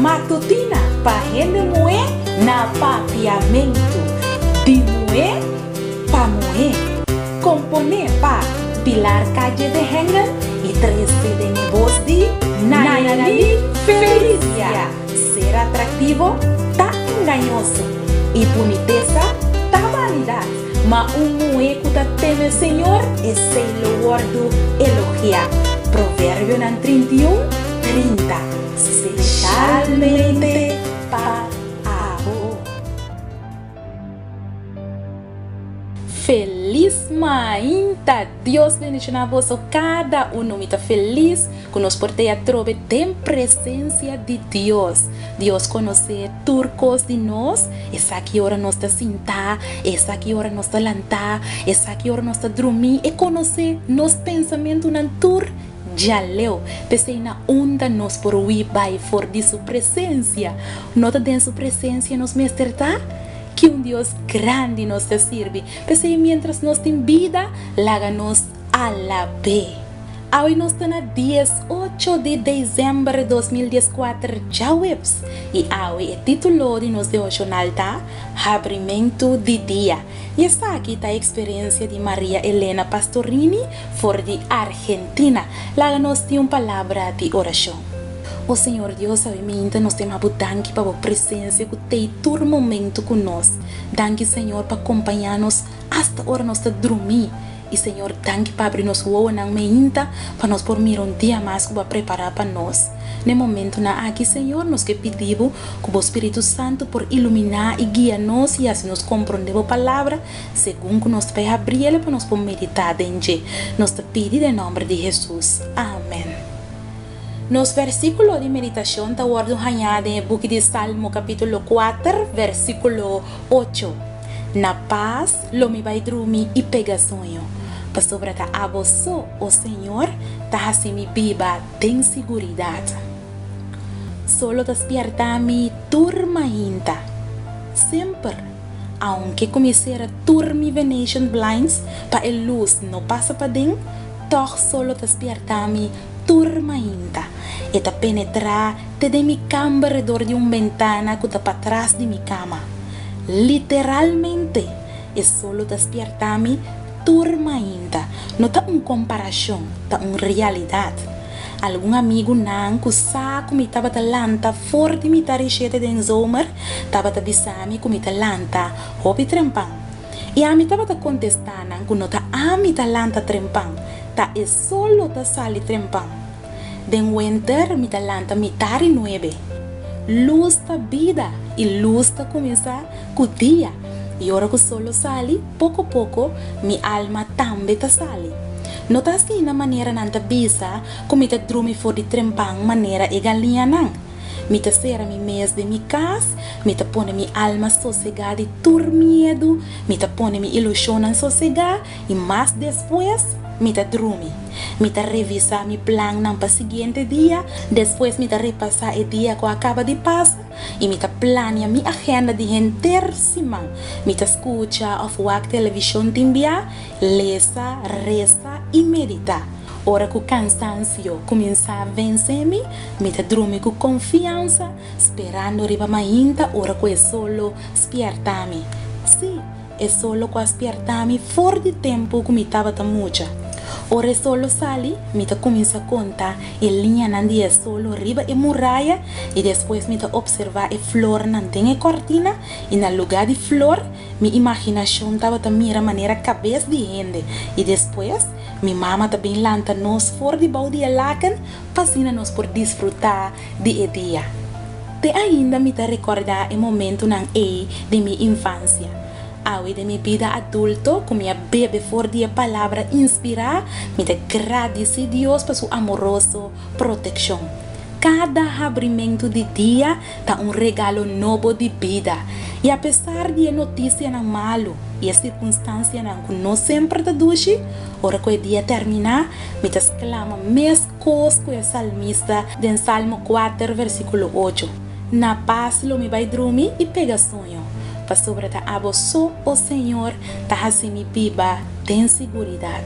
Matutina pa hende muhé na Papiamentu. Di muhé pa muhé. Komponé pa Pilar Calle de Hengel i trese den e bos di Nayali Felicia. Ser atraktivo ta engañoso i bunitesa ta banidat, ma un muhé ku ta teme Señor, esei lo wòrdu elogiá. Proverbionan 31, 30. Speshalmente pa abo. Felis mainta! Dios bendiciona boso cada uno. Mi ta felis cu nos por te atrobe den presencia di Dios. Dios conoce tur cos di nos. E sa ki ora nos ta sinta, e sa ki ora nos ta lanta, e sa ki ora nos ta drumi. E conoce nos pensamentonan tur djaleu. P'esei na unda nos por hui bai for di su presencia? No ta den su presencia nos mester ta? Ki un Dios grandi nos ta sirbi! P'esei miéntras nos tin bida, laga nos alab'é. Awe nos ta na 18 di desèmber 2014 djaweps, i awe e título di nos devoshonal ta Habrimentu di Dia. I esaki ta e eksperensia di Maria Elena Pastorini for di Argentina. Laga nos tin un palabra di orashon. O Señor Dios, awe minta nos ta yama Bo danki pa Bo presencia cu t'ey tur momento cu nos. Danki, Señor, pa compaña nos hasta ora nos ta drumi. Y Señor, danki pa abri nos wowonan meinta pa nos por mira un dia mas cu Bo a prepara pa nos. N'e momentonan aki, Señor, nos ke pidi Bo cu Bo Spiritu Santo por ilumina y guia nos y haci nos comprende Bo Palabra segun cu nos ta bay habriel pa nos por medita den dje. Nos ta pidi den nomber di Jesus. Amen. Nos versíkulo di meditashon ta wòrdu hañá den e buki di Salmo kapítulo 4, versíkulo 8. Na pas lo mi bai drumi i pega soño, pasobra ta abo so, o señor, ta hasi mi biba den siguridat. Solo ta spièrta mi tur mainta. Semper, aunke ku mi sera tur mi Venetian blinds pa e lus no pasa paden, tòg solo ta spièrta mi Tur mainta e ta penetrá te den mi kamber dor di un bentana ku ta patras di mi kama. Literalmente, e solo ta spièrtá mi tur mainta. No ta un komparashon, ta un realidat. Algun amigunan ku sa ku mi tabata lanta for di mitar i shete den zomer tabata bisa mi ku mi ta lanta hopi trempan. I ami tabata kontestá nan ku no ta ami ta lanta trempan, ta e sol lo ta sali trempan. Den wenter mi ta lanta mitar i nuebe. Lus ta bida i lus ta kuminsá ku dia, i ora ku sol lo sali, poko poko mi alma tambe ta sali. No ta asina manera nan ta bisa ku mi ta drumi for di trempan manera e galiñanan. Mi ta sera mi mes den mi kas, mi ta pone mi alma sosegá di tur miedu, mi ta pone mi ilushonnan sosegá I mas despues mi ta drumi. Mi ta revisá mi plannan pa siguiente dia, despues mi ta repasá e dia ku a kaba di pasa i mi ta plania mi agenda di henter siman. Mi ta skucha òf wak televishon tin bia, lesa, resa i meditá. Ora ku kansansio kuminsá vense mi, mi ta drumi ku konfiansa, sperando riba mainta ora ku e solo spièrta mi. Sí, E solo ku a spièrta mi for di tempu ku mi tabata mucha. Ora e solo sali, mi ta kuminsá konta e liñanan di e solo riba e muraya i despues mi ta opservá e flornan den e kòrtina i na lugá di flor, mi imaginashon tabata mira manera kabes di hende i despues mi mama ta bin lanta nos for di bou di e laken pa asina nos por disfrutá di e dia. Te ainda mi ta rekordá e momentunan ei di mi infansia. Awe den mi bida adulto ku mi a bebe for di e Palabra inspirá, mi ta gradisí Dios pa su amoroso protekshon. Kada habrimentu di dia ta un regalo nobo di bida. I apesar di e notisianan malu i e sirkunstansianan ku no semper ta dushi, ora ku e dia terminá, mi ta sklama mes Kos ku e salmista den Salmo 4 versíkulo 8, Na pas lo mi bai drumi i pega soño, pasobra ta abo so, o Señor, ta hasi mi biba den siguridat.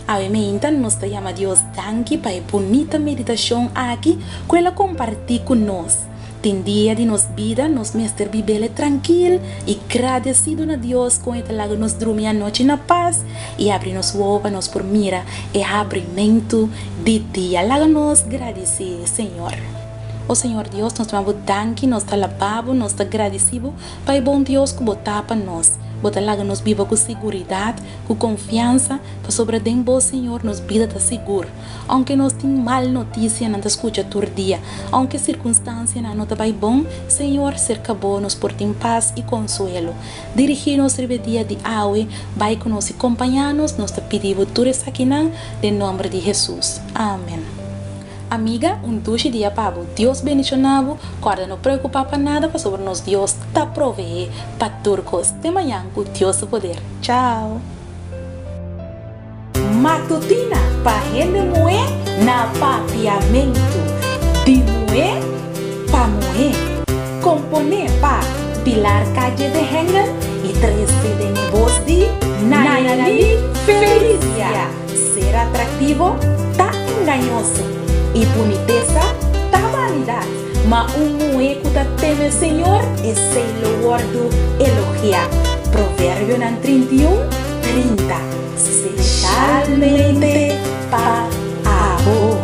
Awe meinta nos ta yama Dios danki pa e bunita meditashon aki ku el a kompartí ku nos. Tin dia di nos bida nos mester bibele trankil i gradesido na Dios kon e ta laga nos drumi anochi na pas i abri nos wowo pa nos por mira e habrimentu di dia. Laga nos gradisí Señor. O Señor Dios, nos ta duna Bo danki, nos ta alabá Bo, nos ta gradisí Bo pa e bon Dios ku Bo ta pa nos. Bo ta laga nos biba ku siguridat, ku konfiansa, pasobra den Bo, Señor, nos bida ta sigur. Aunke nos tin mal notisianan ta skucha tur dia, aunke sirkunstansianan no ta bai bon, Señor, serka Bo nos por tin pas i konsuelo. Dirigí nos riba e dia di awe, bai ku nos i kompañá nos, nos ta pidi Bo tur esakinan den nòmber di Hesus. Amen. Amiga, un dushi dia pa bo. Dios bendishoná bo. Kòrda no preokupá pa nada pasobra nos Dios ta proveé pa tur kos. Te mañan ku Dios su poder. Chao! Matutina pa hende muhé na Papiamentu, di muhé pa muhé. Komponé pa Pilar Calle de Hengel i trese den e bos di Nayali Felicia. Ser atraktivo ta engañoso i bunitesa ta banidat, ma un muhé ku ta teme Señor, esei lo wòrdu elogiá. Proverbionan 31, 30. Specialmente pa abo.